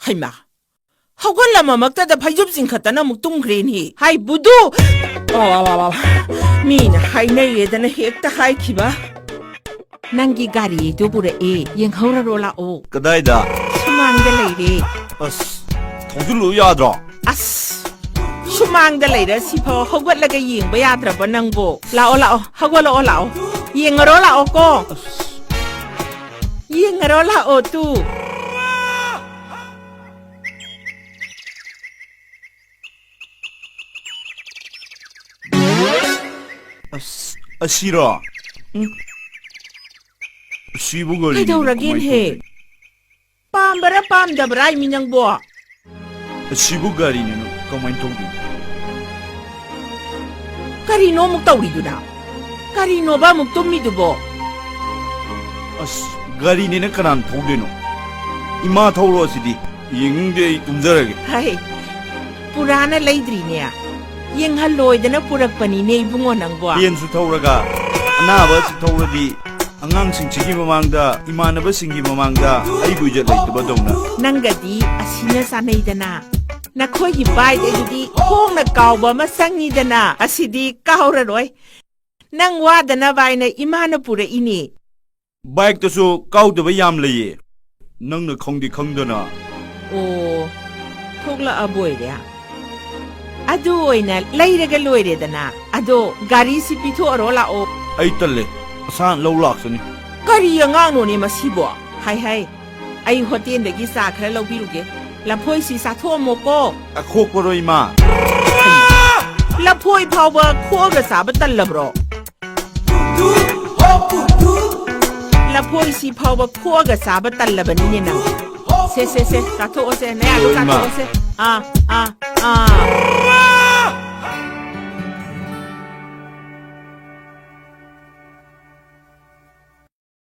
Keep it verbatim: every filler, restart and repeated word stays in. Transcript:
ꯍꯩꯃꯥ, ꯍꯧꯒꯠꯂꯝꯃꯃꯛꯇꯗ ꯐꯩꯖꯨꯞ ꯆꯤꯡꯈꯠꯇꯅ ꯑꯃꯨꯛ ꯇꯨꯝꯈ꯭ꯔꯦꯅꯦ꯫ ꯍꯥꯏ ꯕꯨꯗꯨ! ꯑꯣ, ꯑꯣ, ꯑꯣ, ꯑꯣ꯫ ꯃꯤꯅ ꯍꯥꯏꯅꯩꯌꯦꯗꯅ ꯍꯦꯛꯇ ꯍꯥꯏꯈꯤꯕ꯫ ꯅꯪꯒꯤ ꯒꯥꯔꯤꯗꯨ ꯄꯨꯔꯛꯑꯦ, ꯌꯦꯡꯍꯧꯔꯔꯣ ꯂꯥꯛꯑꯣ꯫ ꯀꯗꯥꯏꯗ? ꯁꯨꯃꯥꯡꯗ ꯂꯩꯔꯦ꯫ ꯑꯁ, ꯊꯧꯖꯤꯜꯂꯨ ꯌꯥꯗ꯭ꯔꯣ? ꯑꯁ, ꯁꯨꯃꯥꯡꯗ ꯂꯩꯔ ꯁꯤꯐꯥꯎ ꯍꯧꯒꯠꯂꯒ ꯌꯦꯡꯕ ꯌꯥꯗ꯭ꯔꯕ ꯅꯪꯕꯣ? ꯂꯥꯛꯑꯣ, ꯂꯥꯛꯑꯣ, ꯍꯧꯒꯠꯂꯛꯑꯣ, ꯂꯥꯛꯑꯣ꯫ ꯌꯦꯡꯉꯔꯣ ꯂꯥꯛꯑꯣ ꯀꯣ꯫ ꯑꯁ꯫ ꯌꯦꯡꯉꯔꯣ ꯂꯥꯛꯑꯣ ꯇꯨ꯫ ꯑꯁ, ꯑꯁꯤꯔꯣ? ꯎꯝ꯫ ꯑꯁꯤꯕꯨ ꯒꯥꯔꯤꯅꯤꯅ ꯀꯩꯗꯧꯔꯒꯦꯅꯦ ꯀꯃꯥꯏꯅ ꯍꯦ? ꯇꯧꯗꯣꯏꯅꯣ? ꯄꯥꯝꯕꯔꯥ ꯄꯥꯝꯗꯕ꯭ꯔꯥ ꯍꯥꯏꯃꯤ ꯅꯪꯕꯣ? ꯑꯁꯤꯕꯨ ꯒꯥꯔꯤꯅꯤꯅ ꯀꯃꯥꯏꯅ ꯇꯧꯗꯣꯏꯅꯣ? ꯀꯔꯤꯅꯣ ꯑꯃꯨꯛ ꯇꯧꯔꯤꯗꯨꯅ? ꯀꯔꯤꯅꯣꯕ ꯑꯃꯨꯛ ꯇꯨꯝꯃꯤꯗꯨꯕꯣ? ꯑꯁ, ꯒꯥꯔꯤꯅꯦꯅ ꯀꯅꯥꯅ ꯊꯧꯗꯣꯏꯅꯣ? ꯏꯃꯥ ꯊꯧꯔꯣ ꯑꯁꯤꯗꯤ꯫ ꯌꯦꯡꯅꯤꯡꯗꯦ, ꯑꯩ ꯇꯨꯝꯖꯔꯒꯦ꯫ ꯍꯩ, ꯄꯨꯔꯥꯅ ꯂꯩꯗ꯭ꯔꯤꯅꯦ꯫ ꯌꯦꯡꯍꯜꯂꯣꯏꯗꯅ ꯄꯨꯔꯛꯄꯅꯤꯅꯦ ꯏꯕꯨꯡꯉꯣ ꯅꯪꯕꯣ꯫ ꯄꯦꯟꯁꯨ ꯊꯧꯔꯒ ꯑꯅꯥꯕ ꯑꯁꯤ ꯊꯧꯔꯗꯤ ꯑꯉꯥꯡꯁꯤꯡꯁꯤꯒꯤ ꯃꯃꯥꯡꯗ, ꯏꯃꯥꯟꯅꯕꯁꯤꯡꯒꯤ ꯃꯃꯥꯡꯗ ꯑꯩꯕꯨ ꯏꯖꯠ ꯂꯩꯇꯕꯗꯧꯅ꯫ ꯅꯪꯒꯗꯤ ꯑꯁꯤꯅ ꯆꯥꯅꯩꯗꯅ꯫ ꯅꯈꯣꯏꯒꯤ ꯕꯥꯏꯛ ꯑꯗꯨꯗꯤ ꯈꯣꯡꯅ ꯀꯥꯎꯕ ꯑꯃ ꯆꯪꯉꯤꯗꯅ, ꯑꯁꯤꯗꯤ ꯀꯥꯎꯔꯔꯣꯏ꯫ ꯅꯪ ꯋꯥꯗꯅꯕ ꯍꯥꯏꯅ ꯏꯃꯥꯅ ꯄꯨꯔꯛꯏꯅꯦ꯫ ꯕꯥꯏꯛꯇꯁꯨ ꯀꯥꯎꯗꯕ ꯌꯥꯝ ꯂꯩꯌꯦ, ꯅꯪꯅ ꯈꯪꯗꯤ ꯈꯪꯗꯅ꯫ ꯑꯣ, ꯊꯣꯛꯂꯛꯑꯕꯣꯏꯔꯦ꯫ ꯑꯗꯨ ꯑꯣꯏꯅ ꯂꯩꯔꯒ ꯂꯣꯏꯔꯦꯗꯅ꯫ ꯑꯗꯣ ꯒꯥꯔꯤꯁꯤ ꯄꯤꯊꯣꯛꯑꯔꯣ ꯂꯥꯛꯑꯣ꯫ ꯑꯩ ꯇꯜꯂꯦ, ꯃꯁꯥꯅ ꯂꯧ ꯂꯥꯛꯆꯅꯤ꯫ ꯀꯔꯤ ꯑꯉꯥꯡꯅꯣꯅꯦ ꯃꯁꯤꯕꯣ? ꯍꯥꯏ ꯍꯥꯏ, ꯑꯩ ꯍꯣꯇꯦꯜꯗꯒꯤ ꯆꯥ ꯈꯔ ꯂꯧꯕꯤꯔꯨꯒꯦ꯫ ꯂꯐꯣꯏꯁꯤ ꯆꯥꯊꯣꯛꯑꯝꯃꯣꯀꯣ꯫ ꯑꯈꯣꯛꯄꯔꯣ ꯏꯃꯥ? ꯂꯐꯣꯏ ꯐꯥꯎꯕ ꯈꯣꯛꯑꯒ ꯆꯥꯕ ꯇꯜꯂꯕ꯭ꯔꯣ? ꯂꯐꯣꯏꯁꯤ ꯐꯥꯎꯕ ꯈꯣꯛꯑꯒ ꯆꯥꯕ ꯇꯜꯂꯕꯅꯤꯅꯦ ꯅꯪ꯫ ꯁꯦ, ꯁꯦ, ꯁꯦ, ꯆꯥꯊꯣꯛꯑꯣꯁꯦ, ꯅꯌꯥꯗꯣ ꯍꯣꯏ, ꯏꯃꯥ꯫ ꯆꯥꯊꯣꯛꯑꯣꯁꯦ꯫ ꯑꯥ, ꯑꯥ, ꯑꯥ꯫